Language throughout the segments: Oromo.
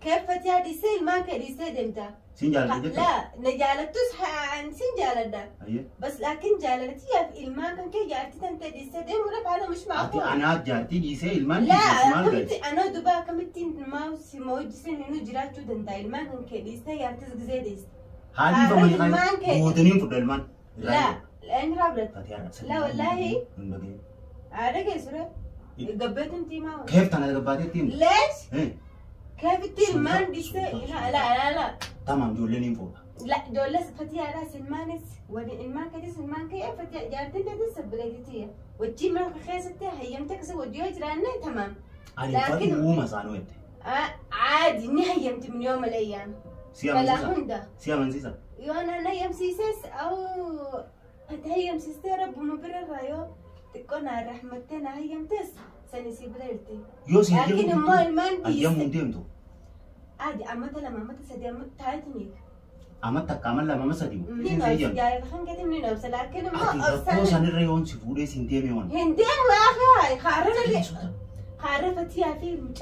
كيف فتيا ديسي ilmaan kee dhiistee deemta? Siin jaaladha jechuudha. لا نجالتوس sin jaaladha. Ayyee. بس لكن جالتي في ilmaan kan kee jaartii tante dhiistee deemuudhaaf هذا مش Ati معقول. anaa jaartii dhiisee ilmaan لا dhiisee maal akkamitti galche? ana duba akkamitti maawsi mawjisen inuu jiraachuu danda'a ilmaan kan kee dhiistee jaartis gisee dhiiste. Haalli Haadha famanii ilmaan kee- gootaniin fudha ilmaan. لا لأن رابلت. Fatiyaa لا والله. Hin dhageenye. هذا كيسرة قبيت انت ما Keef tana gabbaateetti himte? ليش؟ Eh, كيف انت المان ديستي؟ لا لا لا لا Tamam ijoolleen hin fuudha. لا دولة فتيا راس المانس والمان كدس المان كي فتيا جارتين تدس بلدتي وتجي من خيستي هيمتك سوى ديو جيراننا تمام. Ani Laakiin- fadhu uuma isaanii jette. آه عادي اني هيمت من يوم من الايام. Si فلا amansiisa? هندا Si amansiisa? يوم انا هيم سيسس او هيم سيستي رب مبرر رايو تكون رحمتنا هيم تس سنسي بلدتي. Yoo si لكن hayyamuu ما المان hayyamuu hin ديس deemtu. عادي اما لما ما تسدي تايتنيك. Amma takka amma lama amma sadi moo? Isin si hayyamtu. يعني خان كتم نوبس لكن ما Ati rakkoo أبسل sanirra yoon si fuudhee si hin deeme waan. هندين واخي خارنا خارفت يا في مش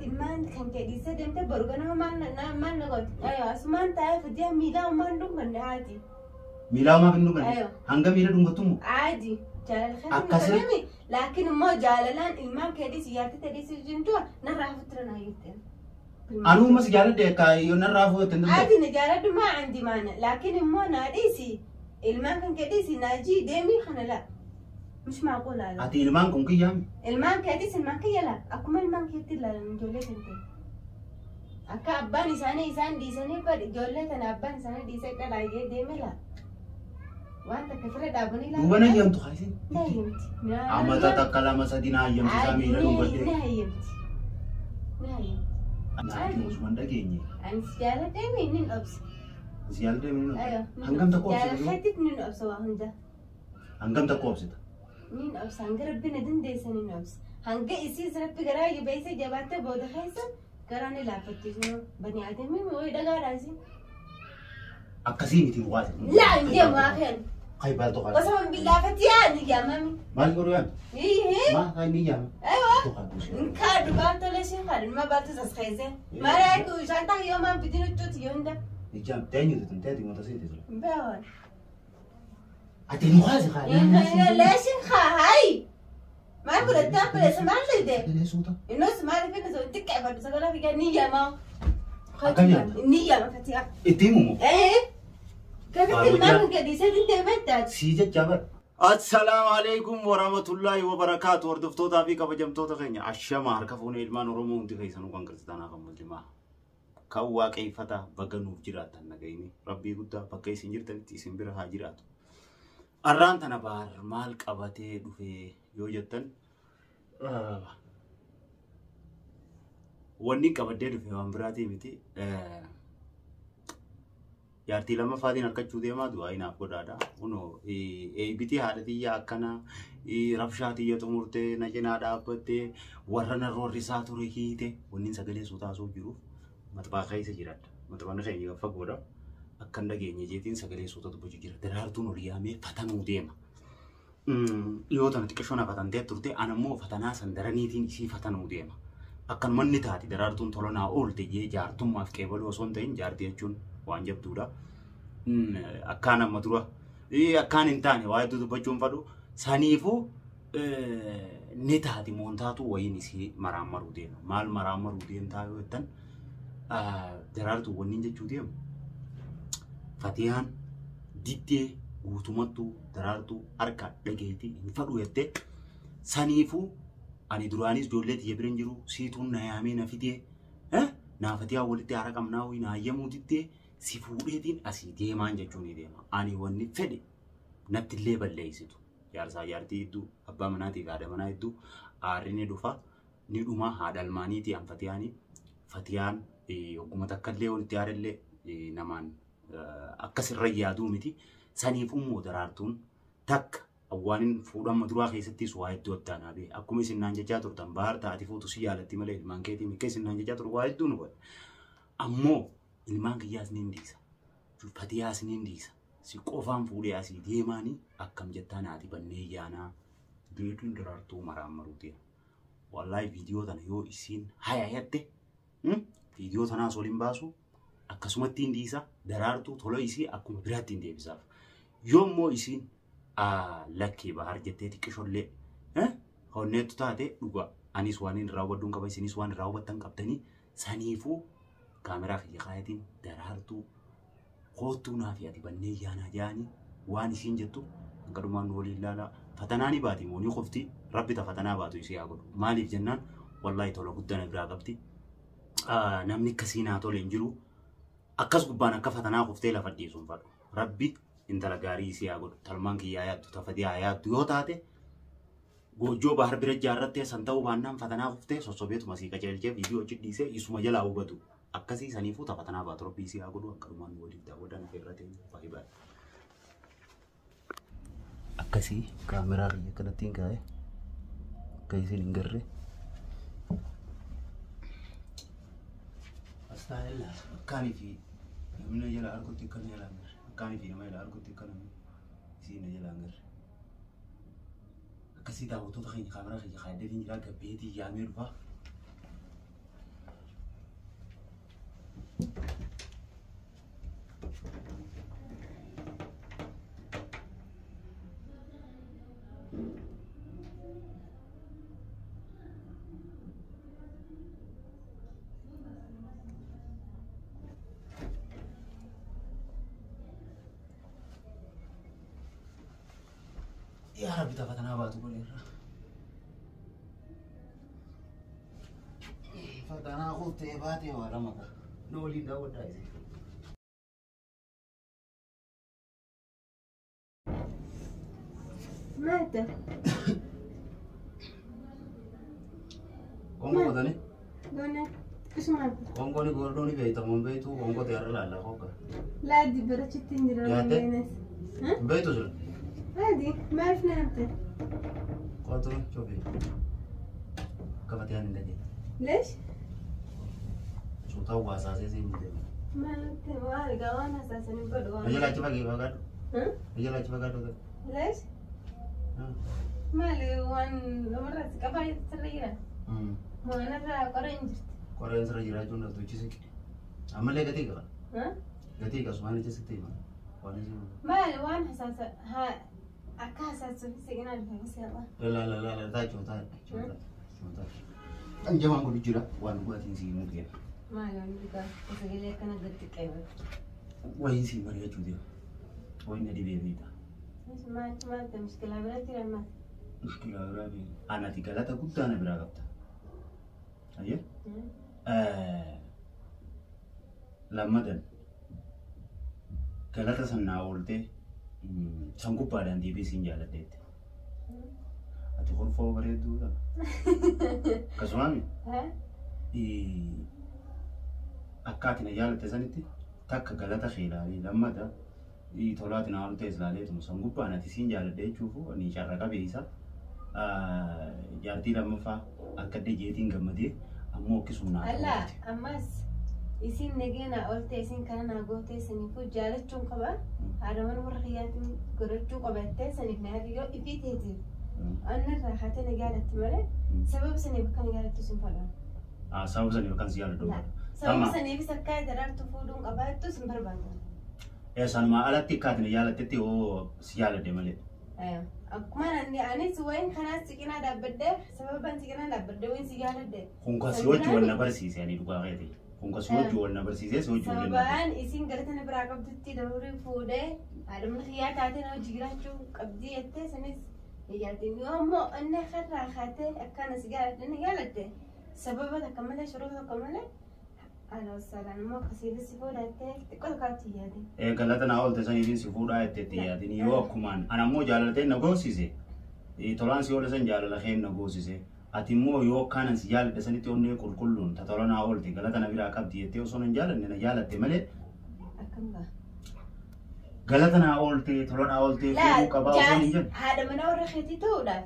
ilmaan kan kee dhiisee deemte boru ganama maal na maal na gooti? Ayyo asumaan taa'ee fidee miilaa maal dhunganne haati. Miilaa maaf hin dhunganne? Ayyo. Hanga miila dhungattu moo? Caadi jaalala Akkasii- kan laakiin immoo jaalalaan ilmaan kee dhiisi jaartii ta'e dhiisi jirtu narraa futura naa jirte. Anuu si jaaladhe akka yoo narraa fuudhate hin danda'u. Caadi na jaaladhu maa andi maana laakiin immoo naa dhiisi ilmaan kan kee dhiisi naa jii deemii kana la. مش معقول هذا. Ati ilmaan kun kiyyaami. Ilmaan keetis ilmaan kiyya laa akkuma ilmaan keetti ilaalan ijoollee kan ta'e. Akka abbaan isaanii isaan dhiisanii bari ijoollee tana abbaan isaanii dhiisee dhalaayee deeme laa. Waan takka fira dhaabanii laa. Duuba na hayyamtu haayisin. Ni hayyamti. Amata takka lama sadi na hayyamsiisaa miila dhungadhee. Ni hayyamti. Ni hayyamti. Ati osuma hin dhageenye. Ani si jaaladhee mi nin obsa. Si jaaladhee mi Ayyo. Hangam takka obsita? Jaalala keetiif nin obsa waa hunda. Hangam takka obsita? Nin obsa hanga rabbi na dandeessa nin obsa. Hanga isiis rabbi garaa jabeessee jabaattee booda keessa garaa ni laaffachiisu. Bani aadamii wayi dhagaadhaasi. Akkasii miti waati. لا عندي ما خير Kai baaltu qaala. قسما بالله فتيان يا مامي. Maal godhu yaami? ايه. Maa kai ni yaami? ايوه. Tuqaa نكاد بالتو ليش خال ما بالتو زخيزه ما رايك وشانتا يوم ما بدين توت يوندا. Ijaan teenyutu tun teeti wanta siiti tura. باون. Ati nu haasi kaa. ليش خا هاي ما يقول التابل سمع لي ده. Sagalee suuta. الناس ما عارفين اذا تك بعد سغلا في نية ما Akkam nyaata? نية ما فتيا. Itti himu moo? ايه كيف Baaboo المال قد يسد انت متى. Sii jechaa bara. Assalaamu alaikum warahmatullaahi wabarakaatu. Hordoftootaa fi kabajamtoota keenya ashama harka fuunee ilmaan Oromoo hundi keessanuu kan kiristaanaa kan muslimaa kan waaqeffataa bakka nuuf jiraatan nagayini rabbii guddaa bakka isin jirtanitti isin bira haa jiraatu. Arraan tana baar maal qabatee dhufee yoo jettan wanni qabadee dhufe waan biraatii miti. Jaartii lammaffaatiin harkachuu deemaa du'aa inaaf godhaadha. Kunoo eebitii haadha tiyya akkana rabshaa tiyya xumurtee na cinaa dhaabbattee warra na roorrisaa ture hiite wanni sagalee suutaasuu jiruuf maxbaa keessa jiraadha. Maxxanni keenya fagoodha. Akka hin dhageenye jeetiin sagalee suuta dubbachuu jira. Daraartuun ol yaamee fatanuu deema. Dhiyoo tana xiqqishoo na fatantee turte anammoo fatanaa san daraniitiin isii fatanuu deema. Akkanuma inni taati daraartuun tola naa oolte jee jaartummaaf qeebaluu osoo hin ta'in jaartii jechuun waan jabduudha. Akkaan amma dura akkaan hin taane waa hedduu dubbachuun fadhu saniifuu ni taati moontaatu wayiin isii maraammaruu deema. Maal maraammaruu deemtaa yoo jettan daraartuu wanni jechuu deemu. Fatiyaan diddee guutumattuu daraartuu harka dhageetii hin fadhu jettee saniifuu ani duraanis ijoollee tiyya bira hin jiru siituun na yaamee na fidee naa Fatiyaa walitti haara qabnaa na hayyamuu diddee si fuudheetiin asii deemaan jechuun ni deema. Ani wanni fedhe natti illee balleessitu. Jaarsaa jaartii hedduu abbaa manaatii fi haadha manaa hedduu aarri ni dhufa ni dhuma haadha almaaniitii an Fatiyaanii. Fatiyaan ogguma takka illee walitti aarellee namaan akkasirra yaaduu miti. Saniif immoo daraartuun takka awwaanin fuudhama duraa keessattis waa hedduu addaanaa bee akkuma isin naan jechaa turtan bahar taati fuutu si jaalatti malee ilmaan keetii mikkee isin naan jechaa turu waa hedduu nu godhe. Ammoo ilmaan kiyyaas ni dhiisa. Fatiyaas ni dhiisa. Si qofaan fuudhee asii deemaanii akkam jettaa naati bannee yaanaa beetuun daraartuu maraammaruu deema. Wallaahi viidiyoo tana yoo isiin haya jette Viidiyoo tanaas waliin baasu akkasumatti hin dhiisa daraartuu tola isii akkuma biraatti hin deebisaaf. Yoommoo isiin lakkee bahar jettee xiqqishollee honneettu taate dhugaa anis waan hin raawwadhuun qaba isinis waan raawwattan qabdanii saniifuu kaameraa kiyya kaayatiin daraartuu koottuu naa fi ati bannee yaanaa jaanii waan isiin jettu hanqadumaan nu waliin ilaalaa fatanaa ni baati moo ni qofti rabbi ta fatanaa baatu isii haa godhu maaliif jennaan wallaahi tola guddana biraa qabdi namni akkasii naa tole hin jiru akkas gubbaan akka fatanaa qoftee lafa dhiisuun fadhu rabbi intala gaarii isii haa godhu talmaan kiyyaa yaaddu tafadii haa yaaddu yoo taate goojjoo bahar bira jaarrattee san ta'uu baannaan fatanaa kuftee sossobeetuma sii qajeelchee viidiyoo hojii dhiisee isuma jalaa hubatu akkasii saniifuu ta fatanaa baatu rabbi isii haa godhu akkanumaan waliif daawwadhaan feerratee baay'ee baay'ee. Akkasii kaameraa kiyya kanattiin kaa'e akka isin hin garre. Astaayila akkaanii fi namni jala argutti akkana jala hin garre akkaanii fi nama jala argutti akkana isiin jala hin garre. Akkasii daawwattoota keenya kaameraa kiyya kaa'ee jira gabbeetii yaamee dhufa. Yaa Rabbi ta fatanaa baatu godheerra. Fatanaa kuftee baatee waa lama qaba. Nu waliin daawwadhaa isin. Maata? Qoonqoo godhani? Doona isuma Qoonqoon gordoo ni beektamu hin beektu qoonqoo ta'e irra laalla qoqa. laaddi barachitti hin jira. Nyaate? Hin beektu sun? Laaddi maaliif na hafte? Qotu cufi. Akka fatiyaan hin dhageenye. Leesh? Suutaa waasaasee siin mutee. Maal waan egaa waan hasaasanii godhu waan. Na jala achi fagee fagaadhu. Na jala achi fagaadhu. Leesh? Maali waan namarraa si qabaa sirra jira? Waan irraa qora hin jirti. Qoreen sirra jiraachuun dhabdu ichi siqe. Ammallee gatii qaba. Gatii qabu waan ija sitti hima. Waan isin Maali waan hasaasa akka hasaasuuf siqinaa dhufe seera. La la la la taa chootaa chootaa chootaa. Anjamaan godhu jira waan dhugaatiin sii himuu deema. Maali waan dhugaa sagalee akkana gadi xiqqeeffatu. Wayiin sii mari'achuu deema. Wayiin na dhibee beekta. Maal maal ta'e mushkilaa biraa jira maal? Mushkilaa biraa beekta. Anati galata guddaa na biraa qabda. Ayyee? Lammadan galata san naa ooltee san gubbaadhaan deebi'ee siin jaaladheette. Ati kolfoo bareedduudha. Akkasumaami akka ati na jaalatte sanitti takka galata kee ilaalee lammata tolaati naa ooltee ilaaleetuma san gubbaan ati siin jaaladhe jechuufu ani carra qabeessa jaartii lammaffaa akka jeetiin gammadee ammoo akkasuma naa Allaa ta'uuti. ammas isin nageena oolte isin kana naa goote saniifuu jaalachuun qaba. Haadha mana warra kiyyaatiin godhachuu qabattee saniif na yoo ifii teetiif anna irraa haatee na jaalatti malee sababa saniif akka na jaalattu sin fadhaan. Sababa saniif akkan si jaaladhu. Sababa saniifis akka daraartu fuudhuun qabaattu sin barbaadu. Sanumaa alatti akka ati na jaalattetti hoo si jaaladhe malee. Akkuma anis wayin kanaas siqinaa dhaabbadhee sababaan siqinaa dhaabbadhee wayin si jaaladhe. Kun kan si wajji wal na barsiise ani dhugaa keeti. Kun kan si wajji wal na barsiise si wajji wal na Sababaan isin galata na biraa qabdutti daruurii fuudhee haadha mana kiyyaa taatee na hojii jiraachuu qabdii jettee sanis yaadin yoo ammoo inni karraa kaatee akkana si jaaladhe na jaalatte sababa takka malee shuruuta tokko malee ana wasaalaan immoo akkasiifis si fuudhattee xiqqoo tokkotti yaadin. Galata naa oolte saniifin si fuudhaa jetteetti yaadin yoo akkumaan ana ammoo jaalalatee na goosise tolaan si oole san jaalala kee na goosise ati immoo yoo akkaanan si jaaladhe sanitti onnee qulqulluun ta tola naa oolte galata na biraa qabdi jettee osoo nan jaalanne na jaalatte malee Akkam ba'a. galata naa oolte tola naa oolte fuudhuu qabaa osoo hin jenne. Haadha mana warra keetii ta'uudhaaf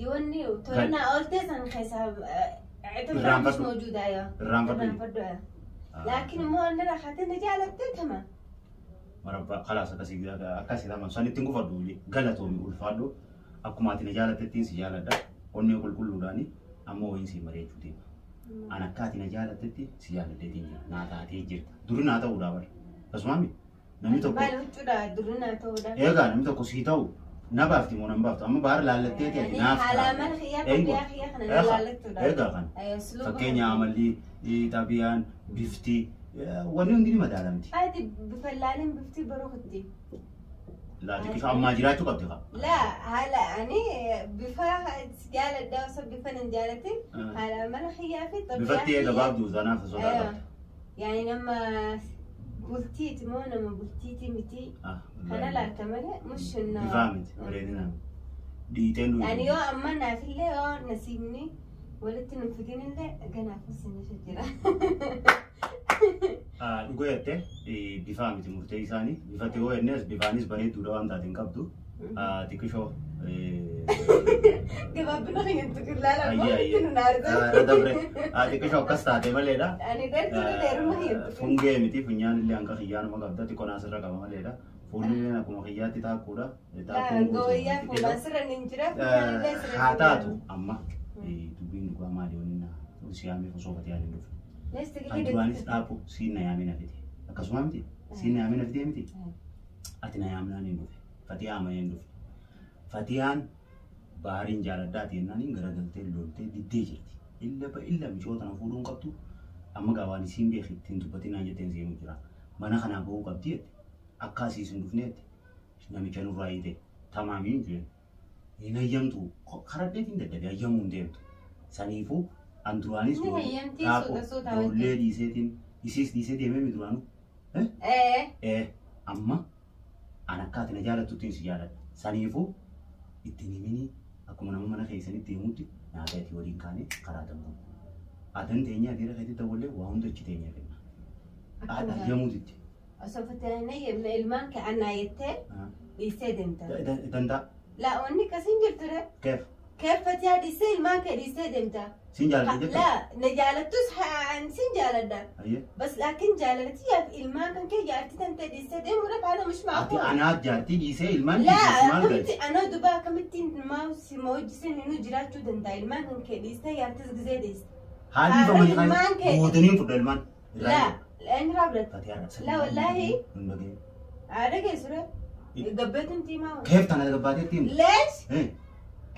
yoonni tola naa oolte san keessaa اعتبرها مش موجودة أيوة irraanfadhu. لكن مو أنا خاطر جالت تمام Marabbaa khalaas akkasii akkasii tamam sanitti hin gufadhu galatoomi ulfaadhu akkuma ati na jaalattettiin si jaaladha onnee qulqulluudhaani ammoo wayiin si mari'achuu deema. An akka ati na jaalattetti si jaaladheetiin jira. Naa taatee jirta. Duri naa ta'uudhaa bara. Akkasumaami namni tokko. Maal huccuudha duri naa ta'uudha. Eegaa namni tokko sii ta'u na baafti moo nan baaftu amma baara laallatteeti ati naaf ta'a. Haala amala xiyyaa xiyyaa xiyyaa kana na laallattuudha. Eegaa kana. Fakkeenya amalli xabiyaan bifti wanni hundi ni madaalamti. Ati bifa laaleen bifti baruutti. Laati kifa ammaa jiraachuu qabdi qaba. Laa haala ani bifa jaaladha osoo bifa nan jaalatin haala amala xiyyaa fi xabiyaa. Bifatti eega baabdu sanaaf sodaa qabdi. Yaani nama bultiiti moo nama bultiiti miti. Kana laalta malee mushinnaa. Bifaa miti bareedina. Dhiiteen duuba. Yaani yoo amma naafillee yoo nasiibni walitti nu fidinillee ganaafis ni jira. Dhuga jettee bifaa miti murtee isaanii bifatti yoo jennes bifaanis bareedduudha waan taate hin qabdu. Xiqqishoo. Gabaabina keenya tuqillaa lafa nu naarsa. Dabre xiqqishoo akkas taate maleedha. Ani dheertuu dheeruma hin. Fungee miti funyaan illee hanga xiyyaanuma qabda xiqqoo naasirra qaba maleedha. Fuulli illee akkuma xiyyaatti taakkuudha. Gooyyaa fuulaan sirra ni jira. Haa taatu amma dubbiin dhugaa maali wanni siyaamee osoo fatee hin dhufe. Kan duraanis dhaabu siin na yaamee na fide. Akkasuma miti siin na yaamee na fide miti. Ati na yaamnaan hin dhufe. Fatiyaa amanee hin dhufe. Fatiyaan baariin jaaladhaati jennaan garagaltee loltee diddee jirti. Illa ba illa micoota na fuudhuun qabdu amma gaawaan isiin beeki ittiin dubbatinaan jetteen seemu jira. Mana kanaa bahuu qabdi jette. Akka asiis hin dhufne jette. Namicha nurraa hiite. Tamaamiin jeen. Hin hayyamtu. Karadheetiin dadhabee hayyamuu hin deemtu. Saniifuu an duraanis ijoollee dhiiseetiin isiis dhiisee deemee mi duraanuu? Amma an akka ati na jaalattutti si jaaladha. Saniifuu ittiin himini akkuma nama mana keessanitti himutti nyaata itti waliin kaane karaa danda'u. Adan teenya adeera keetti ta'ullee waa hunda achi teenya kenna. Hayyamuutitti. Osoo fakkeenyaa ilmaan kee annaa jettee dhiisee deemta. Danda'a. Laa onni akkasiin jirtu re. Keef. Keef fatiyaa dhiisee ilmaan kee dhiisee deemta. Siin jaaladha jettee? Laa na jaalattus siin jaaladha. Bas laakiin jaalalati ilmaan kan kee jaartii tan ta'e dhiisee deemuudha haala mish maakuu. Ati anaa jaartii dhiisee ilmaan dhiisee maal galchi? Laa anoo dubaa akkamittiin maawusi hojjiseen inuu jiraachuu danda'a ilmaan kan kee dhiisee jaartis gizee dhiiste. Haalli famanii kan boodaniin fudha ilmaan. Laa eenyu raabdata? Laa wallaahi. Haadha keessure. Gabbeetuun tiimaa. Keef tana gabbaateetti himu? Leesh.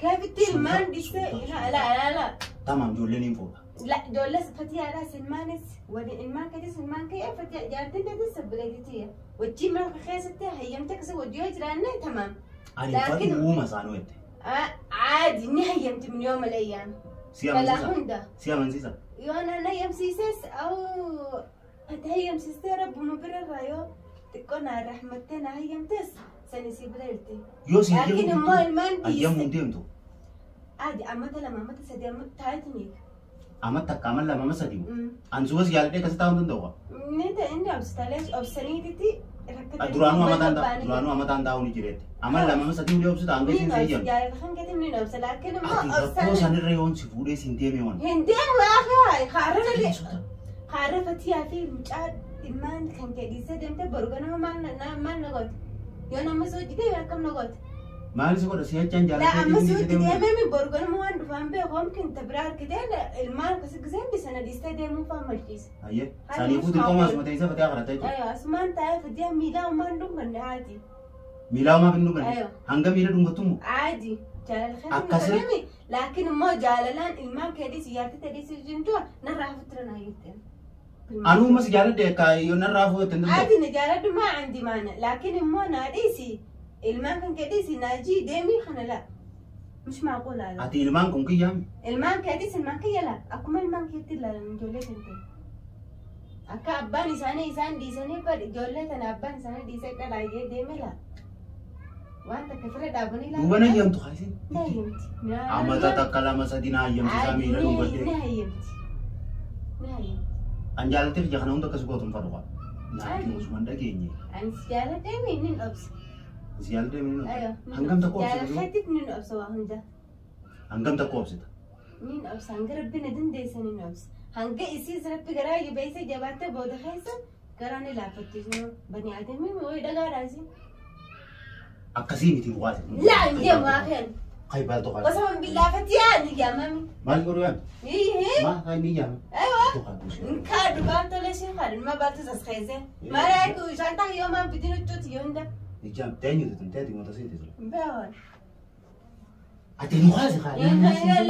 Keefitti ilmaan dhiisee la la la. Tamam ijoolleen hin fuudha. La ijoollee fatiyaadhaas ilmaanis waliin ilmaan keetis ilmaan kee fatiyaa jaartiin teetis sabbileetiitiya. Wajjin mana keessatti hayyamte akkasii wajjin yoo jiraanne tamam. Ani fadhu uuma isaanii wette. Caadi ni hayyamti min yoo malee Si amansiisa. Hunda. Si amansiisa. Yoo na hayyamsiises au ati hayyamsiistee rabbuma birarraa yoo xiqqoo naa rahmattee na hayyamtes sani si bira jirti. Yoo si Laakiin immoo ilmaan dhiiste. Hayyamuu hin deemtu. Adi amata lama amata sadi amata taa'eetiniif. Amata takka amata lama amata sadi. Ansumas jaaladhee akkasi taa'uu hin danda'u. Ni ta'e inni obsitaalee obsaniititti rakkatanii. Duraanuu amataan taa'uu ni jireetti. Amata lama amata sadii illee obsita hanga isin seeyyan. Jaalala kan keetiin ni obsa laakiin immoo Ati rakkoo sanirra yoon si fuudhee sin deeme waan. Hin deemu yaa haarra fatiyaa fi mucaa ilmaan kan kee dhiisee deemtee boru ganama maal na goote? Yoo nama si hojjetee akkam na goote? Maal si godha si jechaan jaalatee Laa amma si hojii deemee boru ganama waan dhufaan beeku homkin ta biraa argitee ilmaan akkasii giseen bisana dhiistee deemuu fa'aa malchiisa. Ayyee saniifuu xiqqoo asuma teessee fatiyaa kadhatta jechuudha. Asumaan taa'ee fatiyaa miilaa homaan dhunganne haati. Miilaa homaa hin dhunganne hanga miila dhungattu Aadi jaalala kan laakiin immoo jaalalaan ilmaan kee dhiisi jaartii ta'e dhiisi jirtu narraa futura naa jettee. Anuu si jaaladhe akka yoo narraa fuutte hin danda'u. Aadi na jaaladhu maa andi maana laakiin immoo naa dhiisi. Ilmaan kan keetis naajii deemii kana la مش معقول هذا. Ati ilmaan kun kiyyaami. Ilmaan keetis ilmaan kiyya la akkuma ilmaan keetti ilaalan ijoollee kan ta'e. Akka abbaan isaanii isaan dhiisanii bad ijoollee tana abbaan isaanii dhiisee dhalaayee deeme la. Waan takka fira dhaabanii la. Duuba na hayyamtu kaasin. Na hayyamti. Amata takka lama sadi na hayyamsisaa miila dhungadhee. Na hayyamti. Na hayyamti. An jaalatee ija kana hunda akkas gootu hin fadhu qaba. Naatiin osuma hin dhageenye. Ani si jaaladhee inni hin obsa. Si jaaladhee inni hin obsa. Hangam takka obsita? Jaaladheetti inni hin obsa waa hunda. Hangam takka obsita? Inni hin obsa hanga rabbi na dandeessan hin obsa. Hanga isiis rabbi garaa jabeessee jabaattee booda keessa garaa ni laafattu bani aadamii wayii dhagaadhaasi. Akkasii miti dhugaati. Laa hin deemu haa kennu. Kai baaltu qaali. قسما بالله فتيان يا مامي. Maal godhu yaami? إيه Maal kai ni yaami? أيوة. Tuqaa. إن كان بالتو ليش خال ما بالتو سخيزة. ما رأيك وشان تاه يوم ما بدين توت يوندا. Ijaan teenyu tun teeti wanta siiti tura. بيون. Ati nu kaasi kaa.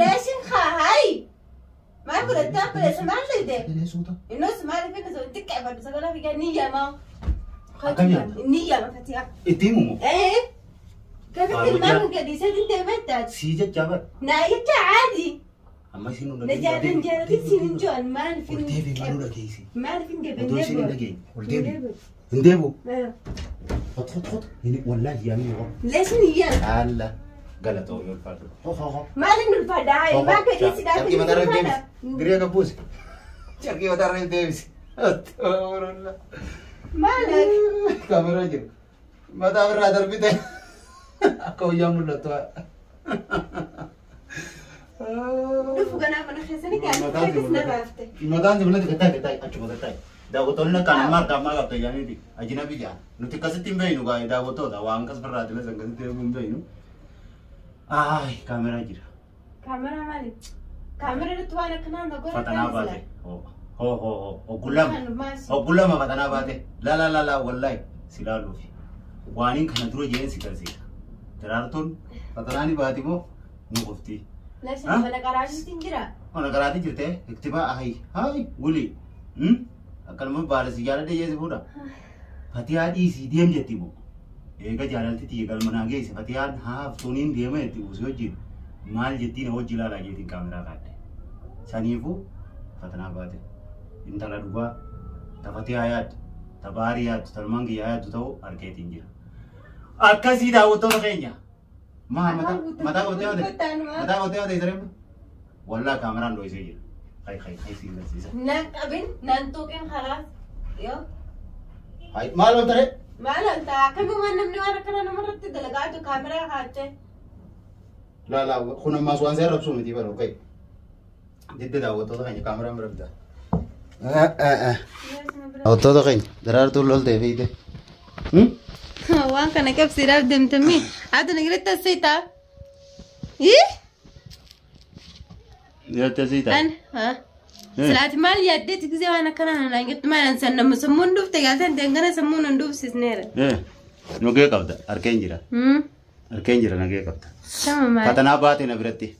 ليش خا هاي. ما يقول التاكل سمع لي ده. Sagalee suuta. الناس ما عارفين إذا تك عبد سجلا في نية ما. أكم يعني؟ نية ما فتيا. Itti himumu. إيه. كيف Baru المام قد يصير أنت متى؟ Sii jechaa bara. نايت عادي. Amma isin nu نجار نجار تسين جون ما Ol عارفين. deebi maal nu dhageessi. ما عارفين قبل Odoo isin hin dhageenye. Ol deebi. Hin deebu. Hot hot hot. Wallaahi yaamni hoo. ليش نية؟ Alla. Galatoo yoo ulfaadhu. Ho ho ho. ما لنا الفداء ما كان يصير Carqii mataa irra deebisi. Diree kan buuse. Carqii mataa irra deebisi. مالك؟ Kaameraa jiru. Mataa irraa darbite. Akka wayyaa mul'atu. شوفوا قناة من خسني كان كيف نرافته. Mataan si mul'atu gataa gataa achuma gataa. Daawwattoonni kan amma harka ammaa qabda jedhaniiti. Ajinabi jedha. Nuti akkasitti hin beeknu gaa'ee daawwattoota waan akkas birraa dilesan akkasitti hin beeknu. Ayi kaameraa jira. كاميرا مالك؟ كاميرا رتوانا كنا نقول Fatanaa baate. Hoo hoo hoo oggu lama. Oggu lama fatanaa baate. La la la la wallahi si laaluufi. Waaniin kana dura jeen si garsiisa. Daraartuun fatanaani baati moo nu qofti. ليش ها؟ انا قراشي تنجرا Mana karaatii jirtee iktibaa ayi hayi wuli. Akkanuma baala si jaaladhe jeesi fuudha. Fatihaa dhiisii deem jetti moo. Eega jaalalti tiyya galma naa geesse fatiyaan haaftuuniin deema jetti buusii wajjin. Maal jettiin hojii ilaalaa jeetiin kaameraa kaadde. Saniifuu fatanaa baate. Intala dhugaa ta fatihaa yaaddu, ta baarii yaaddu, ta ilmaan kiyyaa yaaddu ta'uu argeetiin jira. Akkasii daawwattoota keenya. Maa mataa mataa qabatee yoo ta'e mataa qabatee yoo ta'e sareen wallaa kaameraan dho'isee jira. Hay hay hay siin garsiisa. نقبل ننطقين خلاص يو Hay maal wal taree? ما له انت كم يوم نمني وانا كنا مرت دلقاتو كاميرا حاجه Laa laa kun ammaas waan seera rabsuu miti bara okay. Didda daawwattoota keenya kaameraan bira bitaa. Daawwattoota keenya daraartuun loltee fiite. وان كان كيف سيراب دمتمي عاد نقرت السيتا ايه Dhiyaate sii ta'a. انا ها سلعت مال يديت كذا وانا كان انا قلت ما انسى لما سمون دوفت قالت انت انا سمون ندوف سنيره Nugee qabda harkeen jira. امم Harkeen jira nagee qabda. تمام Fatanaa baate na biratti.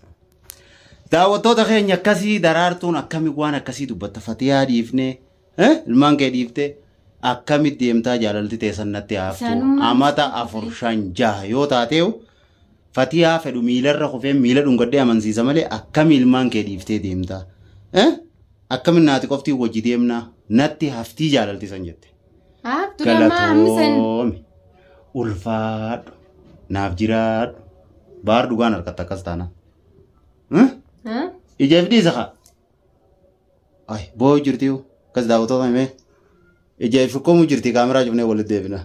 Daawwattoota keenya akkasii daraartuun akkami waan akkasii dubbatta fatiyaa dhiifnee ilmaan kee dhiiftee akkamitti deemtaa jaalalti teessan natti haaftu Isaanummaa amata 4 5 6 yoo taateewu fatiyaa fedhu miilarra kufee miila dhungadhee amansiisa malee akkami ilmaan kee dhiiftee deemtaa akkami naati qoftii wajji deemnaa natti haftii jaalalti san jette. ها ترى ما عمسن Galatoomi ulfaadhu naaf jiraadhu baar dhugaan harkatti akkas taana. ها Ijaaf dhiisa kaa. Ay boo'u jirti akkas daawwattoota himee ijaaf shukkoomu jirti kaameraa cufnee walitti deebina.